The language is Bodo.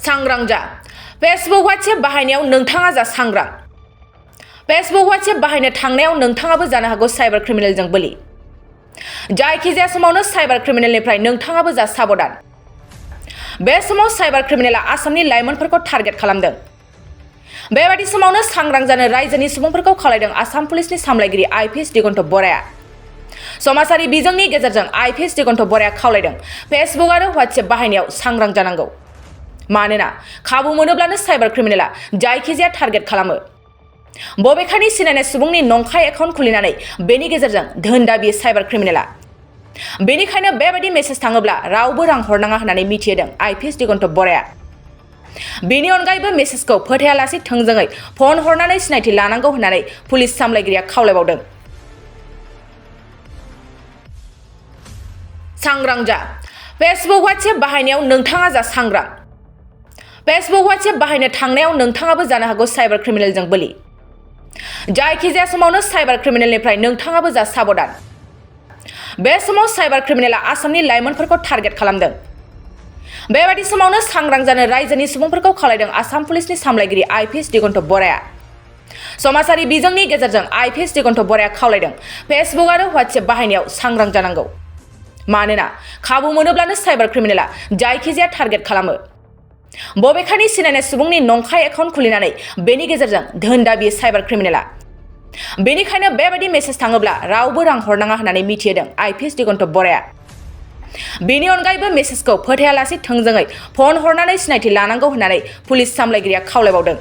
सांग्रां जा फेसबुक WhatsApp बाहायनायाव नोंथाङा जा सांग्रां फेसबुक WhatsApp बाहायनो थांनायाव नोंथाङाबो जानो हागौ साइबार क्रिमिनेलजों बोलि जायखिजाया समावनो साइबार क्रिमिनेलनिफ्राय नोंथाङाबो जा साबधान बे समाव साइबार क्रिमिनेला आसामनि लाइमोनफोरखौ टारगेट खालामदों बेबादि समावनो सांग्रां जानो रायजोनि सुबुंफोरखौ खावलायदों आसाम पुलिसनि सामलायगिरि IPS दिगन्त बराया समाजारि बिजोंनि गेजेरजों IPS दिगन्त बराया खावलायदों फेसबुक आरो WhatsApp बाहायनायाव सांग्रां जानांगौ मानोना खाबु मोनोब्लानो साइबार क्रिमिनेला जायखिजाया टारगेट खालामो बबेखानि सिनायनाय सुबुंनि नंखाय एकाउन्ट खुलिनानै बेनि गेजेरजों धोन दाबियो साइबार क्रिमिनेला बेनिखायनो बेबायदि मेसेज थाङोब्ला रावबो रां हरनाङा होननानै मिथिहोदों IPS दिगन्त बराया बेनि अनगायैबो मेसेजखौ फोथायालासे थोंजोङै फन हरनानै सिनायथि लानांगौ होननानै पुलिस सामलायगिरिया खावलायबावदों सांग्रां जा फेसबुक WhatsApp बाहायनायाव नोंथाङा जा सांग्रां फेसबुक WhatsApp बाहायनो थांनायाव नोंथाङाबो जानो हागौ साइबार क्रिमिनेलजों बोलि जायखिजाया समावनो साइबार क्रिमिनेलनिफ्राय नोंथाङाबो जा साबधान बे समाव साइबार क्रिमिनेला आसामनि लाइमोनफोरखौ टारगेट खालामदों बेबादि समावनो सांग्रां जानो रायजोनि सुबुंफोरखौ खावलायदों आसाम पुलिसनि सामलायगिरि IPS दिगन्त बराया समाजारि बिजोंनि गेजेरजों IPS दिगन्त बराया खावलायदों फेसबुक आरो WhatsApp बाहायनायाव सांग्रां जानांगौ मानोना खाबु मोनोब्लानो साइबार क्रिमिनेला जायखिजाया टारगेट खालामो बबेखानि सिनायनाय सुबुंनि नंखाय एकाउन्ट खुलिनानै बेनि गेजेरजों धोन दाबियो साइबार क्रिमिनेला बेनिखायनो बेबायदि मेसेज थाङोब्ला रावबो रां हरनाङा होननानै मिथिहोदों IPS दिगन्त बराया बेनि अनगायैबो मेसेजखौ फोथायालासे थोंजोङै फन हरनानै सिनायथि लानांगौ होननानै पुलिस सामलायगिरिया खावलायबावदों